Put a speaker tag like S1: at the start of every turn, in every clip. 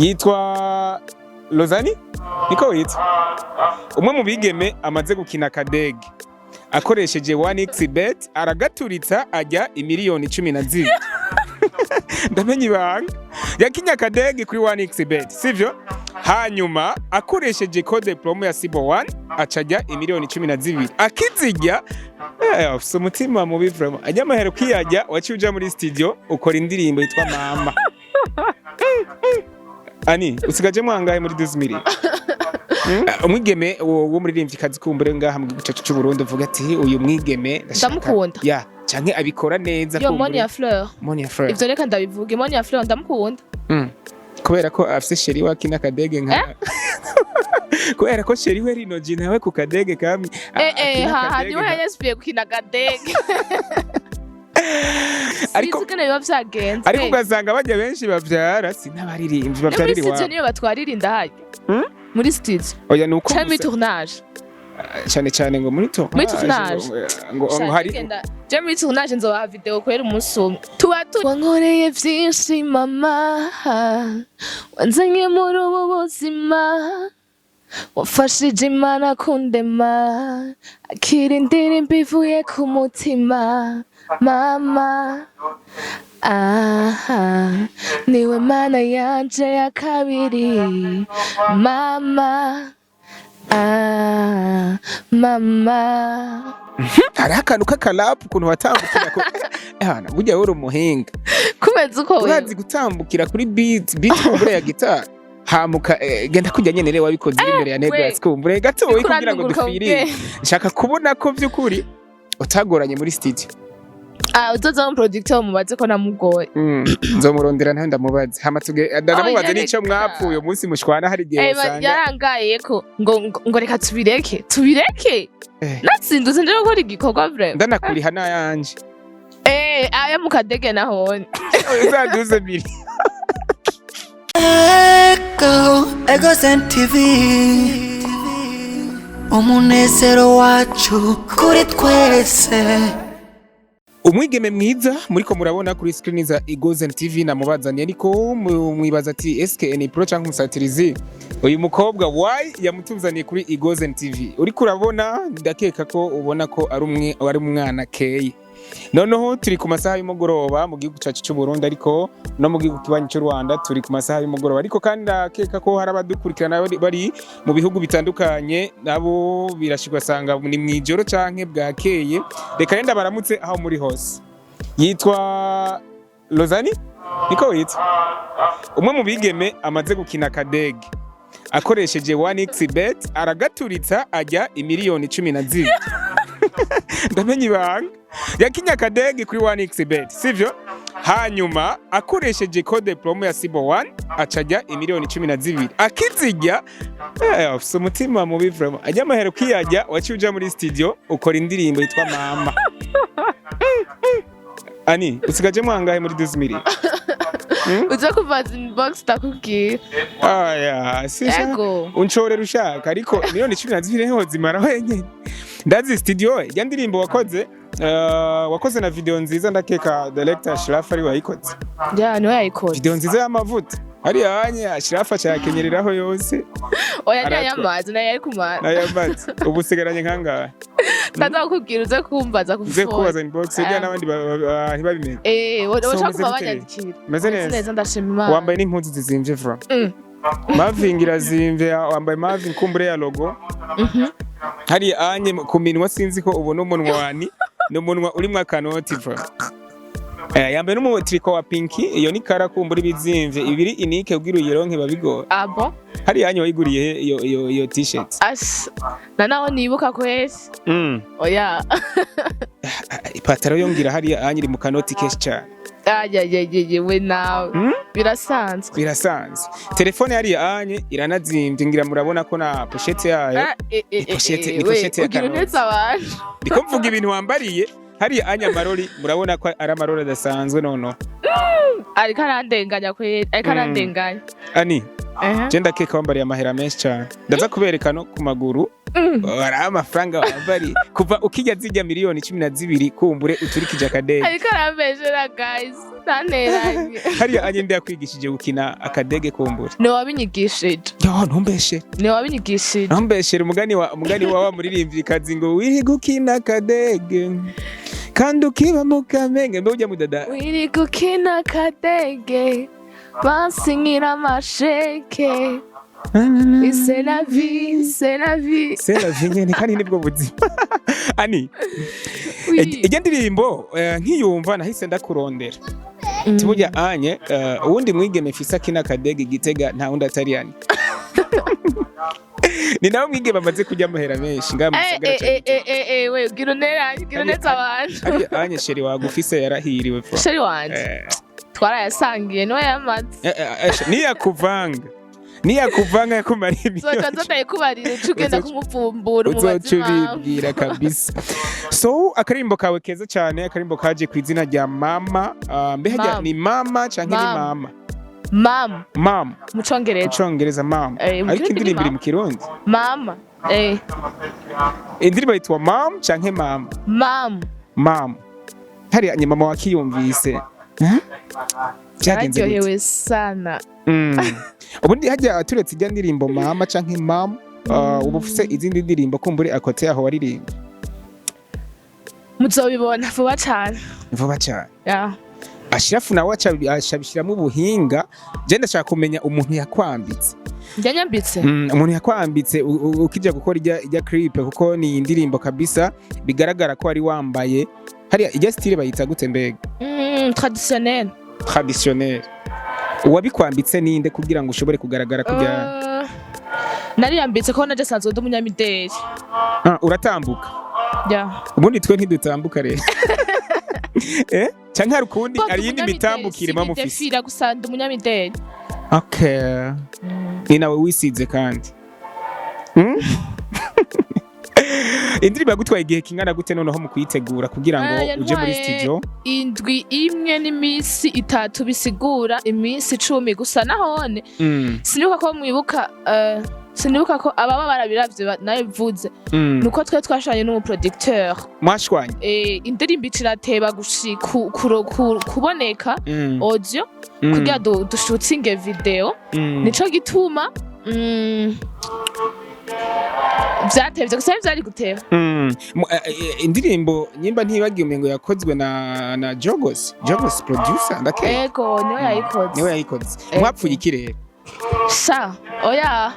S1: Yitwa Lozani, niko witwa. Umwe mu bigeme amaze gukina akadege akoresheje 1xBet, aragaturitsa ajya imiliyoni 12. Ndamenye ibanga. Yakinye akadege kuri 1xBet, sivyo? Hanyuma akoresheje code promo ya Sibo 1 acajya imiliyoni 12. Akizijya, afise umutima mubi vraiment. Ajya amahero kiyajya, waciye uja muri studio ukora indirimbo yitwa Mama. Ani usigaje mwangahe muri 12 million? Umwigeme wo muririmvyikazi kumbure ngaha mu gihugu cacu c'u Burundi, uvuga ati uyu mwigeme
S2: Ndamukunda.
S1: Ya, canke abikora neza.
S2: Yo.
S1: Kumbure.
S2: Monia Fleur.
S1: Monia Fleur.
S2: Ivyo reka ndabivuge, Monia Fleur ndamukunda.
S1: Kubera ko afise chéri wakina akadege nka, kubera ko chéri we Rinoji nawe ku kadege kamwe
S2: Eh.
S1: Akina
S2: Ha ha.
S1: akadege.
S2: Niwe yanyasubiye gukina akadege.
S1: Ariko
S2: Sinzi ingene biba vyagenze.
S1: Ariko ugasanga bajya benshi bavyara si n'abaririmbyi
S2: No muri
S1: bavyarira
S2: studio
S1: iwabo.
S2: Niyo batwarira inda harya. Muri studio.
S1: Oya, nuko
S2: Canke muri
S1: gusa
S2: tournage.
S1: Cyane cyane ngo muri tournage.
S2: Muri tournage.
S1: Ngo hari
S2: Je muri tournage nzobaha video kubera umunsi umwe tuba tu wankoreye vyinshi, mama, wanzanye muri ubu buzima, wafashije Imana kundema, akira indirimbo ivuye ku mutima, mama. Aha niwe Mana yanje ya kabiri, mama, ah, mama.
S1: Hariho akantu k'akarapu ukuntu watambukira ku Ehana, burya uri umuhinga.
S2: Kumeze uko wewe.
S1: Urazi gutambukira kuri beat kumbure ya gitari, hamuka genda kujya nyene rero wabikoze uri imbere ya Negras, kumbure gatoyi kugira ngo
S2: Kurandunguruka mu
S1: dufirire.
S2: bwenge.
S1: Nshaka kubona ko vy'ukuri utagoranye muri studio.
S2: Ah, uzoza mu producteur mubaze ko namugoye.
S1: Nzomurondera ntawe ndamubaze, hama tuge ndamubaze
S2: Oh,
S1: n'ico
S2: yareka.
S1: mwapfuye umunsi mushwana, hari igihe usanga
S2: Yarangaye ko ngo reka tubireke, tubireke. Natsindutse nje gukora igikorwa vraiment.
S1: Ndanakuriha n'ayanje.
S2: Aya mu kadege nahone.
S1: Uzaduze biri.
S3: Ego, Ego TV, umunezero wacu kuri twese.
S1: Umwigeme mwiza muriko murabona kuri screen za Egozen TV namubazaniye, ariko mwibaza ati eske ni pro canke umusatirizi? Uyu mukobwa why yamutuzaniye kuri Egozen TV? Uriko urabona, ndakeka ko ubona ko ari umwe, ari umwana keye. Noneho turi ku masaha y'umugoroba mu gihugu cyacu cy'u Burundi, ariko no mu gihugu kibanyi cy'u Rwanda turi ku masaha y'umugoroba. Ariko kandi ndakeka ko hari abadukurikirana bari mu bihugu bitandukanye, nabo birashirwa sanga ni mw'ijoro canke bwakeye. Reka renda baramutse aho muri hose. Yitwa Lozani, niko witwa. Umwe mu bigeme amaze gukina akadege akoresheje 1xBet, aragaturitsa ajya imiliyoni 12. Ndamenye ibanga. Yakinye akadege kuri 1xBet, sivyo? Hanyuma akoresheje code promo ya Sibo 1 acajya imiliyoni 12. Akizijya, afise umutima mubi vraiment. Ajya amahero kiyajya, waciye uja muri studio ukora indirimbo yitwa Mama. Ani usigaje mwangahe muri 12 million?
S2: Uze kuvaza inbox ndakubwira.
S1: Aya sisha.
S2: Ego.
S1: Unshorera ushaka, ariko miliyoni 12 niho zimara wenyine. Ndazi studio ijya ndirimbo wakoze, wakoze na video nziza, ndakeka director Ashraf ari wayikoze.
S2: Ya, niwe yayikoze.
S1: Video nziza y'amavuta hariya anye Ashraf acayakenyereraho yose.
S2: Oya, ni
S1: Aratwa.
S2: ay'amazi nayo yari kumara.
S1: N'ayamazi ubu usigaranye nkangahe?
S2: Ndaza kukubwira, uze kumbaza ku
S1: Uze
S2: phone.
S1: kubaza inbox hirya n'abandi ntibabimenye.
S2: Eh,
S1: So,
S2: woca
S1: umeze
S2: kuba
S1: gute?
S2: banyandikira.
S1: Meze neza.
S2: Neza, ndashima Imana.
S1: Wambaye n'impuzu zizimvye vra. Maving irazimvye, wambaye Maving kumbure ya logo. Hariya anye ku minwa, sinzi ko ubona umunwa wani, ni umunwa urimwo akanoti vra. Yambaye n'umutriko wa pinki, iyo ni kara kumbura ibizimvye ibiri inike ubwira uyironke babigora.
S2: Ah bon?
S1: Hariya anye wayiguriye he iyo t-shirt?
S2: As na naho nibuka kwese. Oya.
S1: Ipataro yongira hariya anye iri mu kanoti kenshi cyane.
S2: Ayayayeye, we nawe. Birasanzwe.
S1: Birasanzwe. Telefone hariya anye iranazimbye, ngira murabona ko na pochette yayo.
S2: Ah,
S1: Ni pochette,
S2: eh,
S1: ni
S2: we,
S1: pochette ya
S2: ugira
S1: kanoti.
S2: untetse abantu.
S1: Ndiko mvuga ibintu wambariye hariya anye, amarori murabona ko ari amarori adasanzwe noneho.
S2: Ariko arandenganya kweri, ariko arandenganya.
S1: Ani,
S2: Ehe.
S1: je ndakeka wambariye amahera menshi cyane. Ndaza kubereka no ku maguru. Hari amafaranga wambariye kuva ukijya zijya miliyoni 12, kumbure uturikije akadege.
S2: Ariko arambeshera, guys, ntanteranye.
S1: Hariya anye ndi yakwigishije gukina akadege, kumbure?
S2: Ni wabinyigishije.
S1: Yo, ntumbeshe.
S2: Ni wabinyigishije.
S1: Ntumbeshere. Umugani wa muririmvyikazi ngo wiri gukina akadege kandi ukiba mu Kamenge, mbe ujya mudada.
S2: Wiri gukina akadege, bansinyira amasheke. C'est la vie, c'est la vie.
S1: C'est la vie nyene, kandi nibwo buzima, ani.
S2: Oui.
S1: Ijya ndirimbo, nkiyumva nahise ndakurondera. Tiburya anye, uwundi mwigeme fise akina akadege Gitega nta wundi atari ani. Ni nawe mwigeme amaze kurya amahera menshi ngaha mu
S2: Eh,
S1: gisagara
S2: eh,
S1: ca
S2: eh,
S1: Gitega.
S2: eh, eh, eh, we gira unteranye, gira uneze abantu.
S1: Hariya anye chéri wagufise yarahiriwe fa.
S2: Chéri wanje twarayasangiye, niwe yamaze.
S1: Niyakuvanga, niyakuvanga yakumariye
S2: Zoca
S1: miliyoni.
S2: nzodayikubarira uca ugenda kumuvumbura umubaze
S1: Uzoca
S2: impamvu.
S1: ubibwira kabisa. So akarimbo kawe keza cyane, akarimbo kaje ku izina rya Mama, mbe hajya
S2: Mama.
S1: ni mama canke ni
S2: Mama.
S1: mama?
S2: Mama.
S1: Mama.
S2: Mu Congereza.
S1: Icongereza mama.
S2: Mu
S1: Ariko
S2: Kirundi ni
S1: indirimbo iri
S2: mama.
S1: mu Kirundi.
S2: Mama.
S1: Indirimbo yitwa Mam canke Mama?
S2: Mama.
S1: Mama. Hariya nye mama wakiyumvise, Eh? Byagenze gute?
S2: Yararyohewe sana.
S1: Ubundi hajya turetse ijya ndirimbo Mama canke Mam, uba ufise izindi ndirimbo kumbure akote aho waririmba?
S2: Muzobibona vuba cane.
S1: Vuba cyane.
S2: Yeah.
S1: Ashirafu nawe acabishyiramo ubuhinga. Je ndashaka kumenya umuntu yakwambitse.
S2: Yanyambitse?
S1: Umuntu yakwambitse ukija gukora ijya clip, kuko ni indirimbo kabisa bigaragara ko wari wambaye hariya ijya style bayita gute mbega?
S2: Traditionnel.
S1: Traditionnel. Uwabikwambitse ninde kugira ngo ushobore kugaragara kujya?
S2: Nariyambitse ko naje sanzwe ndi umunyamideli.
S1: Ah, uratambuka?
S2: Yeah.
S1: Ubundi twe ntidutambuka rero, canke hari ukundi, hari iyindi mitambukire muba mufise?
S2: Sinidefira, gusa ndi umunyamideli.
S1: Okay, ni nawe wisize kandi. Indirimbo yagutwaye igihe kingana gute noneho mu kuyitegura kugira ngo
S2: Ah,
S1: uje muri
S2: yantwaye
S1: studio?
S2: indwi imwe n'iminsi 3, bisigura iminsi 10 gusa. Nahone sinibuka ko mwibuka, sinibuka ko ababa barabiravye nabivuze. Nuko twe twashanye n'umuproducteur.
S1: Mwashwanye?
S2: Indirimbo ikirateba kuboneka audio kugira dushutinge video. Nico gituma vyatevye, gusa ntivyari guteba.
S1: Indirimbo nyimba ntibagiye umengo yakozwe na Jogos producer, ndakeka.
S2: Ego, niwe yayikoze.
S1: Niwe yayikoze.
S2: Ego.
S1: Mwapfuye iki rero?
S2: Sha, oya,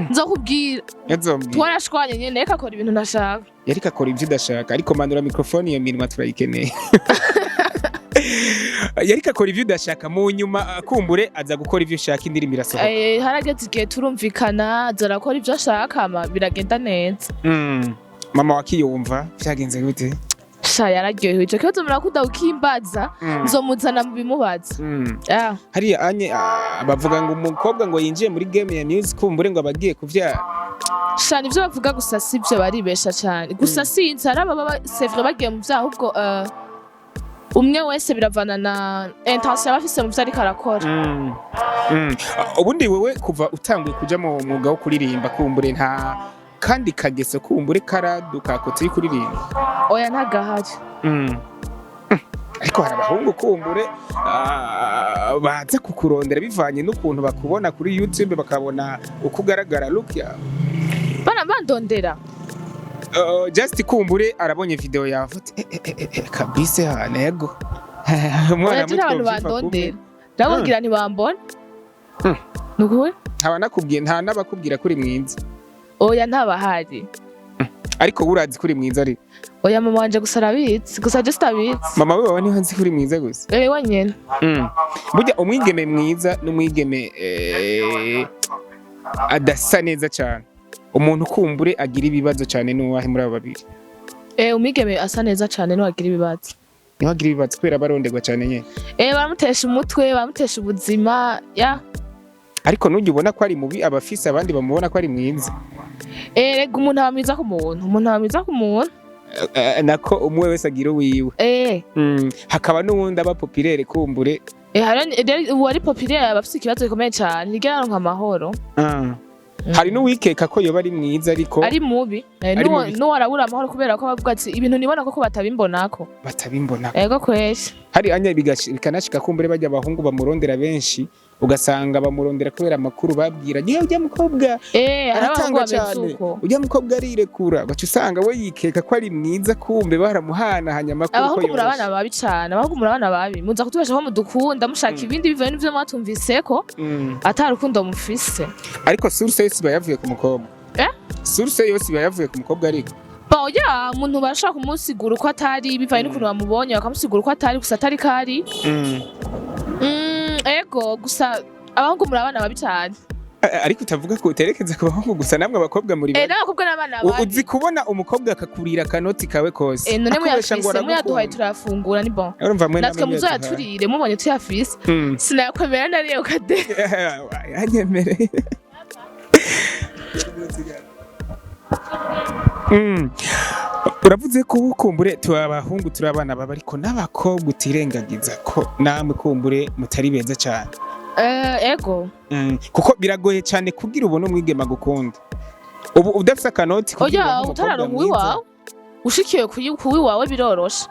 S2: nzokubwira.
S1: Yazombwira.
S2: Twarashwanye nyene, reka akora ibintu ntashaka.
S1: Yariko akora ibyo udashaka, ariko manura microphone, iyo minwa turayikeneye. Yariko akora ibyo udashaka, mu nyuma akumbure aza gukora ibyo ushaka, indirimbo irasohoka.
S2: Harageze igihe turumvikana, aza arakora ibyo ashaka, hama biragenda neza.
S1: Mama wakiyumva vyagenze gute?
S2: Sha, yararyohewe. Ico kibazo murakunda kukimbaza, nzomuzana mu bimubaza. Yeah.
S1: Hariya anye, bavuga ngo umukobwa ngo yinjiye muri game ya music kumbure ngo abagiye kuvyara.
S2: Sha, nivyo bavuga, gusa sivyo, baribesha cane. Gusa sinzi, hari ababa c'est vrai bagiye mu vyaha, ahubwo umwe wese biravana na intention aba afise mu vyo ariko arakora.
S1: Ubundi wewe kuva utanguye kuja mu mwuga wo kuririmba, kumbure nta kandi kageso kumbure karaduka kotse kuririmba?
S2: Oya, ntagahari.
S1: Ariko hari abahungu kumbure baza kukurondera bivanye n'ukuntu bakubona kuri YouTube, bakabona uko ugaragara, look yawe.
S2: Bana bandondera?
S1: Just kumbure arabonye video yawe ati eh, eh, eh, eh, kabisa nego umwana
S2: Oya, turi abantu
S1: muto vyipfa.
S2: bandondera, ndababwira ntibambona. Nukuri.
S1: Nkaba nakubwiye nta n'abakubwira kuri mwiza?
S2: Oya, ntabahari.
S1: Ariko urazi kuri mwiza ariko?
S2: Oya, mama wanje gusa arabizi, gusa je sitabizi.
S1: Mama we wawe niwe nzi kuri mwiza gusa?
S2: Eh, wenyene.
S1: Burya umwigeme mwiza n'umwigeme adasa neza cyane, umuntu kumbure agira ibibazo cyane n'uwahe muri abo babiri?
S2: Umwigeme asa neza cane niwe agira ibibazo.
S1: Niwe agira ibibazo kubera baronderwa cyane nyine.
S2: Baramutesha umutwe, baramutesha ubuzima ya.
S1: Ariko nujya ubona ko ari mubi, aba afise abandi bamubona ko ari mwiza.
S2: Rega umuntu aba mwiza ku muntu, umuntu aba mwiza ku muntu.
S1: Nako umwe wese agira uwiwe. Hakaba n'uwundi aba populaire kumbure.
S2: Rero uwari populaire aba afise ikibazo gikomeye cane, ntigera aronka amahoro.
S1: Hari n'uwikeka ko yoba ari mwiza ariko
S2: ari mubi.
S1: Ari mubi.
S2: N'uwo arabura amahoro kubera ko bavuga ati ibintu nibona koko batabimbonako.
S1: Batabimbona.
S2: Ego kwesha.
S1: Hari anya bikanashika kumbure bajya abahungu bamurondera benshi, ugasanga bamurondera kubera amakuru babwira yewe ujya mukobwa
S2: Hari abahungu
S1: aratanga
S2: bameze
S1: cyane,
S2: uko.
S1: ujya mukobwa arirekura, ugaca usanga we yikeka ko ari mwiza, kumbe baramuhanahanya amakuru ko
S2: Abahungu muri
S1: yoroshe.
S2: abana babi cane, abahungu muri abana babi, muza kutubesha ko mudukunda mushaka ibindi bivuye n'ivyo mwatumviseko, ata rukundo mufise.
S1: Ariko source yose iba yavuye ku mukobwa.
S2: Eh?
S1: Source yose iba yavuye ku mukobwa ariko.
S2: Bon, ya umuntu barashaka kumusigura uko atari bivanye n'ukuntu bamubonye, bakamusigura uko atari gusa atari kari. Ego gusa abahungu muri abana babi cane.
S1: Ariko utavuga ko uterekeza ku bahungu gusa, namwe abakobwa muri babi.
S2: N'abakobwa n'abana babi.
S1: Uzi kubona umukobwa akakurira akanoti kawe kose,
S2: None
S1: akubesha ngo
S2: muyafise, muyaduhaye
S1: aragukunda.
S2: turayafungura, ni bon.
S1: Urumva mwe
S2: Natwe
S1: namwe muyaduhaye.
S2: muzoyaturire mubonye tuyafise. Sinayakwemera nariye ukade.
S1: Yanyemereye. Uravuze ko kumbure turi abahungu, turi abana baba, ariko n'abakobwa utirengagiza ko namwe kumbure mutari beza cyane.
S2: Ego.
S1: Kuko biragoye cyane kugira ubone umwigema agukunda ubu udafise akanoti kugira
S2: Oya,
S1: ubone umukobwa
S2: utararonka
S1: mwiza.
S2: uwiwawe, ushikiwe kuwiwawe biroroshe.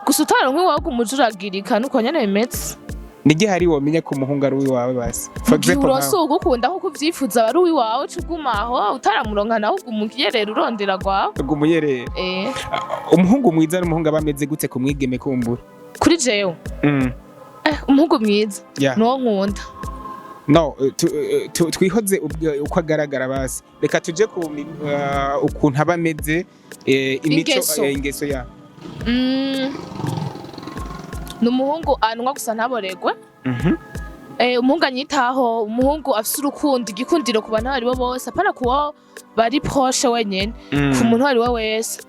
S2: Gusa utaronka uwiwawe ugumujuragirika nuko nyene bimeze.
S1: Nige hari womenya ko umuhungu ari uwiwawe basi, for
S2: Igihe
S1: example
S2: uronse
S1: nkawe.
S2: uwugukunda nkuko uvyifuza aba ari uwiwawe, uca uguma aho, utaramuronka nawe uguma ukiyerera urondera rwawe.
S1: Uguma uyerera. Umuhungu mwiza n'umuhungu aba ameze gute ku mwigeme kumbura?
S2: Kuri jewe, umuhungu mwiza nuwo nkunda.
S1: No, twihoze uko agaragara basi, reka tuje ku ukuntu aba ameze, imico.
S2: Ingeso.
S1: Ingeso ya
S2: Ni umuhungu anwa gusa ntaboregwe. Umuhungu anyitaho, umuhungu afise urukundo, igikundiro ku bantu abo aribo bose, apana kuwo bari proche wenyene, ku muntu uwo ari we wese.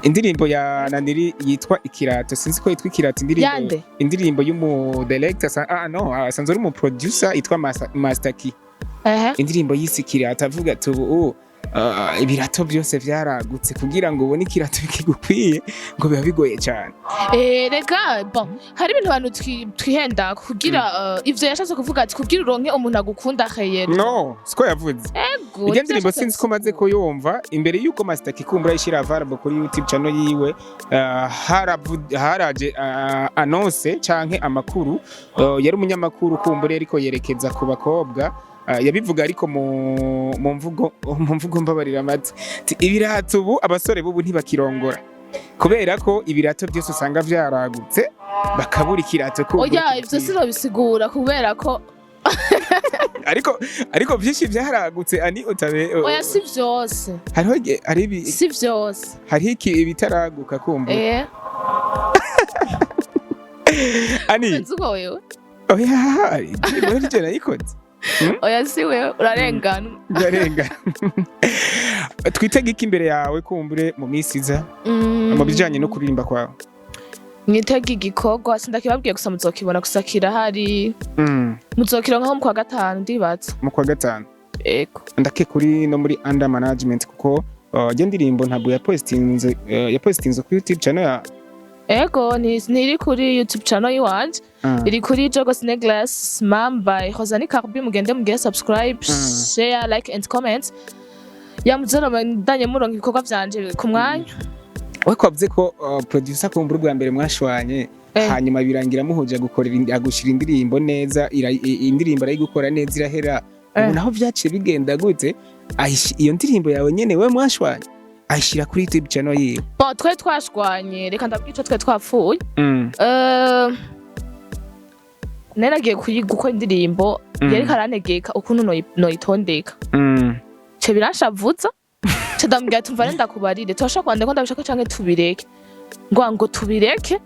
S1: Indirimbo ya Naniri yitwa Ikirato, sinzi ko yitwa Ikirato indirimbo.
S2: Yande?
S1: Indirimbo y'umu director no, asanzwe ari umu producer yitwa Master Key. Indirimbo yise Ikirato, avuga ati ubu ibirato byose vyaragutse, kugira ngo ubone ikirato kigukwiye ngo biba bigoye cyane.
S2: Rega bon, hari ibintu abantu twihenda kugira, ivyo yashatse kuvuga ati kugira uronke umuntu agukunda réel.
S1: No siko yavuze.
S2: Ego.
S1: Iryo ndirimbo sinzi ko maze kuyumva imbere yuko Master Kikumbura yishira available kuri YouTube channel yiwe, haraje annonce canke amakuru, yari umunyamakuru kumbure ariko yerekeza ku bakobwa, yabivuga ariko mu mvugo mbabarira amatwi. Ati, ibirato ubu abasore bubu ntibakirongora kubera ko ibirato byose usanga vyaragutse, bakabura ikirato kumbure
S2: Oya, ivyo
S1: kigukwiye.
S2: sinobisigura kubera ko
S1: Ariko byinshi byaragutse ani utabe.
S2: Oya, si vyose.
S1: Hariho hari
S2: Si vyose.
S1: hariho iki ibitaraguka kumbura. Ani.
S2: Umeze uko wewe.
S1: Oya, indirimbo niryo nayikoze.
S2: Oya, si wewe, urarengana.
S1: Ndarenga. Twitege iki imbere yawe kumbure mu minsi iza mu bijanye no kuririmba kwawe?
S2: Mwitege igikorwa, sindakibabwiye gusa muzokibona, gusa kirahari. Muzokironka nko mu kwa gatanu ndibaza.
S1: Mu kwa gatanu?
S2: Ego.
S1: Ndake kuri no muri under management kuko iyo ndirimbo ntabwo yapostinze kuri YouTube channel ya
S2: Ego, ntiri kuri YouTube channel yiwanje. Iri kuri Jogos Neglas Mam by Rosani Carbi, mugende mugire subscribe, share, like and comment. Ya muzorobandanye muronka ibikorwa vyanje ku mwanya.
S1: We ko wavuze ko producer kumbura ubwa mbere mwashwanye, hanyuma birangira muhuje gukorera agushira indirimbo neza, indirimbo arayigukora neza irahera. Ubu naho vyaciye bigenda gute, iyo ndirimbo yawe nyene we mwashwanye ayishira kuri YouTube channel yiwe?
S2: Bon, twari twashwanye, reka ndabwira ico twari twapfuye. Nari nagiye gukora indirimbo, yariko arantegeka ukuntu noyitondeka. Ce biranshavuza, ce ndamubwira ati umva rero ndakubarire, turashobora kwandika ko ndabishaka canke tubireke, ngo tubireke.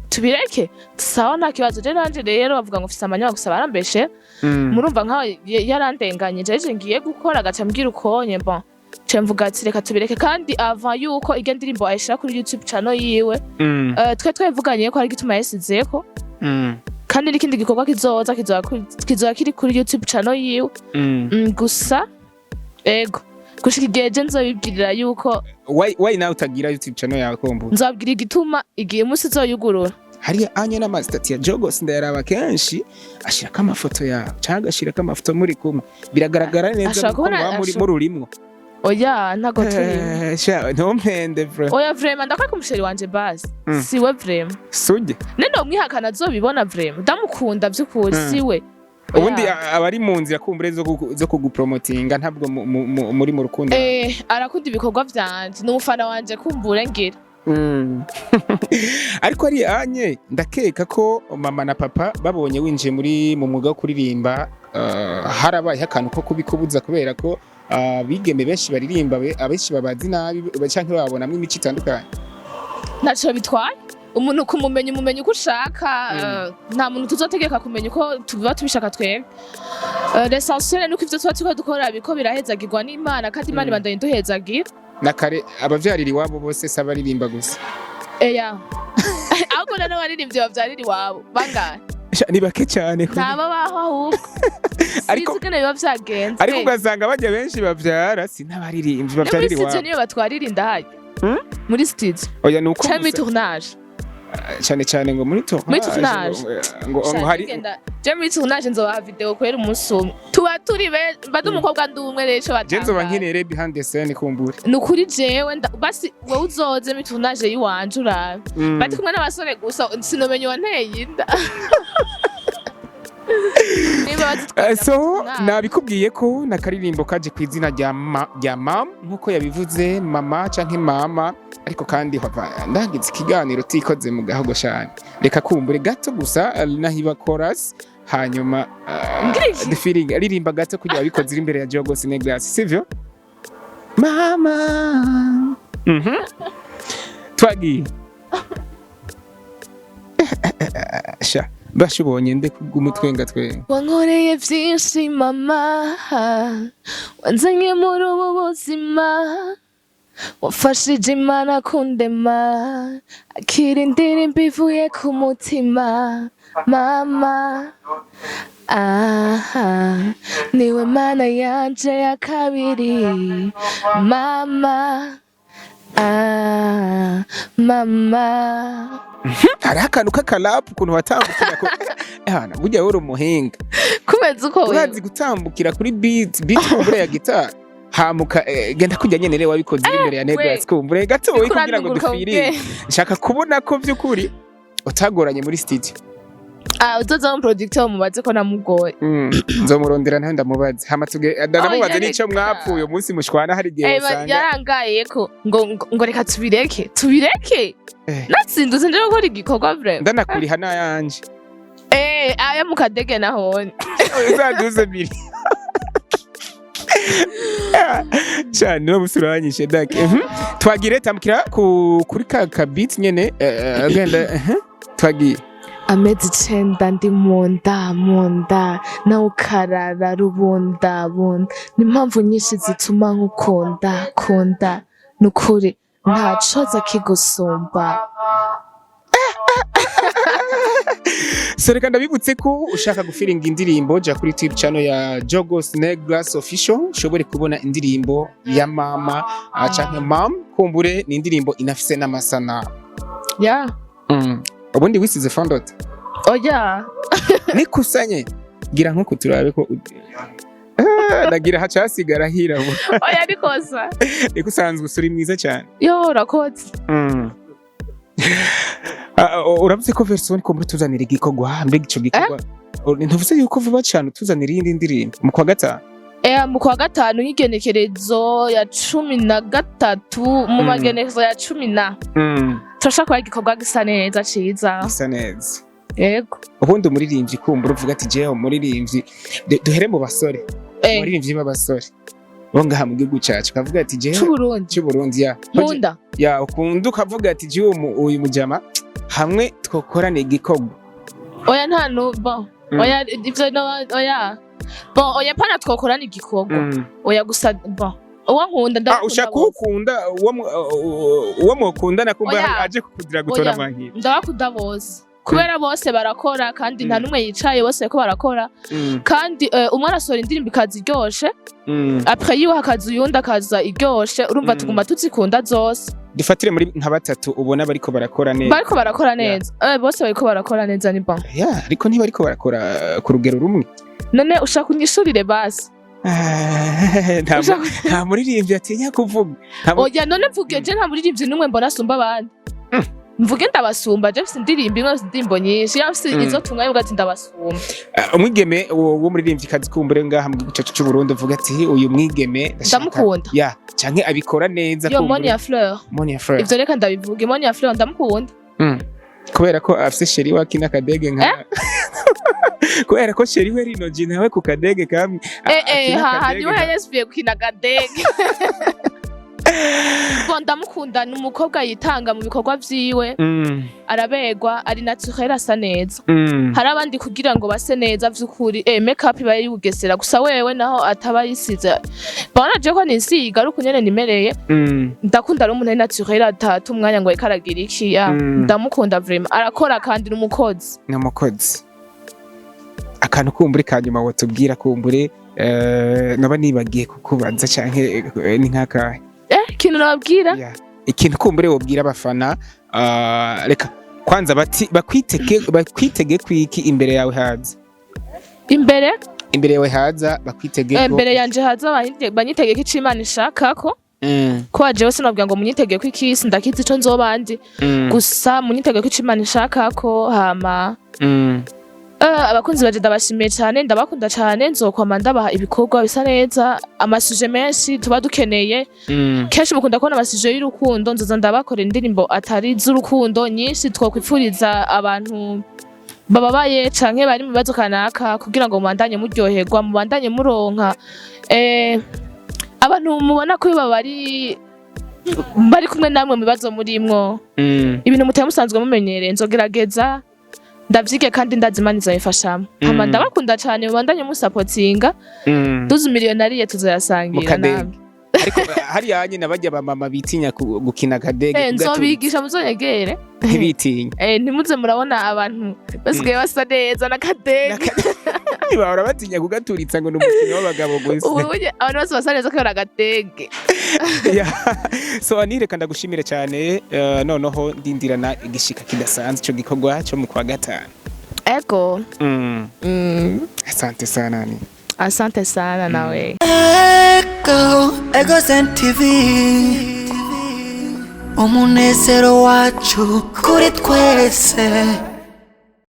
S2: Tubireke, sawa, nta kibazo. Je nanje rero bavuga ngo mfise amanyama, gusa barambeshe. Murumva nkaho yarandenganye, jeje ngiye gukora agaca ambwira ukonye. Bon, ce mvuga ati reka tubireke, kandi avant yuko iryo ndirimbo ayishira kuri YouTube channel yiwe, twe twevuganye ko hari igituma yasizeko, kandi n'ikindi gikorwa kizoza kizoba kiri kuri YouTube channel yiwe. Gusa ego, gushika igihe je nzobibwirira yuko
S1: Why nawe utagira YouTube channel yawe kumbura?
S2: Nzobabwira igituma igihe umunsi izoyugurura.
S1: Hariya anya n'ama status ya Jogos ndayaraba kenshi, ashirako amafoto yawe canke agashirako amafoto muri kumwe, biragaragara neza
S2: Ashobora
S1: ko
S2: kubona
S1: muba muri mururimwo.
S2: Oya, ntago turi.
S1: Sha, ntumpende bro.
S2: Oya, vraiment, ndakwereka umu chéri wanje basi. Siwe vraiment.
S1: Sujye.
S2: Nende umwihakana azobibona, vraiment ndamukunda vy'ukuri. Siwe. Oya.
S1: Ubundi abari mu nzira kumbure zo kugupromotinga, ntabwo muri mu rukundo.
S2: Arakunda ibikorwa vyanje, ni umufana wanje kumbure ngira.
S1: Ariko ari anye ndakeka ko mama na papa babonye winjiye muri mu mwuga wo kuririmba, harabayeho akantu ko kubikubuza, kubera ko abigeme benshi baririmba abenshi babazi nabi canke babonamwo imico itandukanye.
S2: Ntaco bitwaye, umuntu kumumenya umumenya uko ushaka. Nta muntu tuzotegeka kumenya uko tuba tubishaka twebwe. L'essentiel nuko ivyo tuba turiko dukora biko birahezagirwa n'Imana, kandi Imana ibandanya iduhezagira.
S1: Na kare abavyarira iwabo bose si abaririmba gusa.
S2: Eya, ahubwo n'abaririmbyi bavyarira iwabo bangahe?
S1: Sha, ni bake cyane.
S2: Ntaba baho ahubwo.
S1: Ariko
S2: Sinzi ingene biba vyagenze.
S1: ariko ugasanga bajya benshi bavyara si n'abaririmbyi
S2: No muri
S1: bavyarira
S2: studio
S1: iwabo.
S2: niyo batwarira inda harya. Muri studio
S1: Oya, nuko
S2: canke muri
S1: gusa
S2: tournage.
S1: Cyane cyane ngo muri tournage.
S2: Muri tournage.
S1: Ngo hari
S2: Je muri tournage nzobaha video kubera umunsi umwe tuba turi mba ndi umukobwa, ndi umwe rero ico
S1: Je nzoba
S2: batangaye.
S1: nkeneye behind the scene kumbure.
S2: Ni ukuri jewe basi wowe uzoze muri tournage yiwanje urabe. Bari kumwe n'abasore gusa, sinomenya uwanteye inda niba bazitwarira
S1: So
S2: muri tournage.
S1: Nabikubwiye ko nakaririmbo kaje ku izina rya mam, nkuko yabivuze, mama canke mama. Ariko kandi hava ndagize ikiganiro utikoze mu gahogo shane, reka kumbure gato gusa nahiba chorus, hanyuma
S2: Ngira iki?
S1: the feeling, aririmba gato kugira wabikoze iri imbere ya Jogos Negras, sivyo mama? Twagiye sha, bashubonye nde kubw'umutwenga twenga.
S2: Wankoreye byinshi mama, wanzanye muri ubu buzima, wafashije Imana kundema, akira indirimbo ivuye ku mutima mama. Aha niwe Mana yanje ya kabiri mama, ah, mama.
S1: Hariho akantu k'akarapu ukuntu watambukira Ehana, burya uri umuhinga.
S2: Kumeze uko wewe.
S1: Urazi gutambukira kuri beat kumbure ya gitari, hamuka genda kujya nyene rero wabikoze uri imbere ya Negras, kumbure gatoyi kugira ngo
S2: Uriko
S1: dufirire. Nshaka kubona ko by'ukuri utagoranye muri studio.
S2: Ah, uzoza mu producteur mubaze ko namugoye.
S1: Nzomurondera ntawe ndamubaze, hama tuge ndamubaze
S2: Oya,
S1: n'ico
S2: reka.
S1: mwapfuye umunsi mushwana, hari igihe usanga
S2: Yarangaye ko ngo reka tubireke tubireke. Natsindutse nje gukora igikorwa vraiment.
S1: Ndanakuriha n'ayanje.
S2: Aya mu kadege nahone.
S1: Uzaduze biri cyane no musuranyishe dake. Twagire tambukira kuri ka beat nyene, agenda twagiye.
S2: Amezi 9 ndi munda munda, nawe ukarara rubundabunda, ni impamvu nyinshi zituma nkukunda kunda, nukuri ntacoza kigusumba.
S1: So reka ndabibutse ko ushaka gufiringa indirimbo, jya kuri YouTube channel ya Jogos Negras Official, ushobore kubona indirimbo ya mama canke mam, kumbure ni indirimbo inafise n'amasanamu.
S2: Ya.
S1: Ubundi wisize fondot?
S2: Oya.
S1: Nikusanye gira nkuko turabe ko ndagira haca hasigara hirabura.
S2: Oya, nikosa.
S1: Niko usanzwe usuri mwiza cyane.
S2: Yo, urakoze.
S1: Uravuze ko version ko muri tuzanira igikorwa, mbega ico gikorwa ntuvuze yuko vuba cyane utuzanira iyindi ndirimbo mu kwa gatanu?
S2: Mu kwa gatanu nk'igenekerezo ya 13 mu magenekerezo ya cumi na turashaka kuba igikorwa gisa neza ciza.
S1: Gisa neza.
S2: Yego.
S1: Ubundi umuririmbyi kumbura uvuga ati jewe umuririmbyi, duhere mu basore, umuririmbyi b'abasore bo ngaha mu gihugu cacu, ukavuga ati jewe
S2: C'Uburundi.
S1: C'Uburundi ya.
S2: Nkunda.
S1: Ya, ukunda ukavuga ati jewe uyu mujama hamwe twokorana igikorwa.
S2: Oya, nta nu bon. Oya, ivyo no oya bon, oya pana twokorana igikorwa. Oya, gusa bon, uwo nkunda
S1: Ah,
S2: ndakunda
S1: ushaka
S2: bose.
S1: ukunda uwo mukundana kumva
S2: Oya.
S1: aje kukudira gutora
S2: Oya.
S1: mwankira.
S2: Ndabakunda bose kubera bose barakora, kandi nta n'umwe yicaye, bose bariko barakora. Kandi umwe arasohora indirimbo ikaza iryoshe, après yiwe hakaza uyundi akaza iryoshe, urumva tuguma tuzikunda zose.
S1: Dufatire muri nka batatu ubona bariko barakora neza.
S2: Bariko barakora neza, bose bariko barakora neza, ni bon.
S1: Yeah, ariko ntibariko barakora ku rugero rumwe.
S2: None ushaka unyishurire basi?
S1: Ah, nta muririmbyi atinya kuvuga.
S2: Oya, none mvuge, je nta muririmbyi n'umwe mbona asumba abandi. Mvuge ndabasumba, je mfise indirimbo imwe, mfise indirimbo nyinshi, ya mfise izo tunganya uvuga ati ndabasumba.
S1: Ah, umwigeme w'umuririmvyikazi kumbure ngaha mu gihugu cacu c'u Burundi uvuga ati uyu mwigeme
S2: Ndamukunda.
S1: Ya, canke abikora neza.
S2: Yo.
S1: Kumbure.
S2: Monia Fleur.
S1: Monia Fleur.
S2: Ivyo reka ndabivuge, Monia Fleur ndamukunda.
S1: Kubera ko afise chéri we akina akadege nka, kubera ko chéri we Lino G nawe ku kadege kamwe akina
S2: haha
S1: akadege.
S2: Niwe yasubiye gukina akadege. Bon, ndamukunda, ni umukobwa yitanga mu bikorwa vyiwe. Araberwa, ari naturel, asa neza. Hari abandi kugira ngo base neza vy'ukuri, make up iba yugesera gusa, wewe naho ataba yisize. Bona je ko nisiga ari uko nyene nimereye. Ndakunda rero umuntu ari naturel, atata umwanya ngo ariko aragira iki ya. Ndamukunda vraiment, arakora kandi ni umukozi.
S1: Ni umukozi. Akantu kumbure ka nyuma wotubwira kumbure, naba nibagiye kukubaza canke ni nk'akahe?
S2: Ikintu nababwira?
S1: Yeah. Ikintu kumbure wobwira abafana, reka kwanza bati bakwitege kwiki imbere yawe haza?
S2: Imbere?
S1: Imbere yawe haza bakwitege ko
S2: Imbere yanje haza banyitege ko ico Imana ishaka ko ko jewe sinabwira ngo munyitege ko ikisi, ndakizi ico nzoba ndi. Gusa munyitege ko ico Imana ishaka ko hama. Abakunzi baje ndabashimiye cyane, ndabakunda cyane, nzokwama ndabaha ibikorwa bisa neza, ama sujets menshi tuba dukeneye. Kenshi mukunda kubona ama sujets y'urukundo, nzoza ndabakorera indirimbo atari z'urukundo nyinshi twokwipfuriza abantu bababaye canke bari mu bibazo kanaka, kugira ngo mubandanye muryoherwa, mubandanye muronka abantu mubona ko bari bari kumwe namwe mu bibazo murimwo, ibintu mutari musanzwe mumenyereye. Nzogerageza ndavyige kandi ndazi Imana izabifashamo. Hama ndabakunda cane, mubandanye musapotinga. Tuzi miliyoni tuzoyasangira.
S1: Mukadege.
S2: Namwe.
S1: Ariko hariya nyine bajya bamama bitinya gukina akadege kugatura.
S2: Nzobigisha, muzonyegere.
S1: Ntibitinya.
S2: Ntimuze murabona abantu basigaye basa neza n'akadege.
S1: Bahora batinya kugaturitsa ngo ni umukino w'abagabo gusa.
S2: Ubu abantu bose basa neza kubera agatege.
S1: Yeah. So Ani, reka ndagushimire cyane, noneho ndindirana igishika kidasanzwe ico gikorwa cyo mu kwa gatanu.
S2: Ego.
S1: Asante sana Ani.
S2: Asante sana nawe.
S3: Ego, Ego TV, umunezero wacu kuri twese.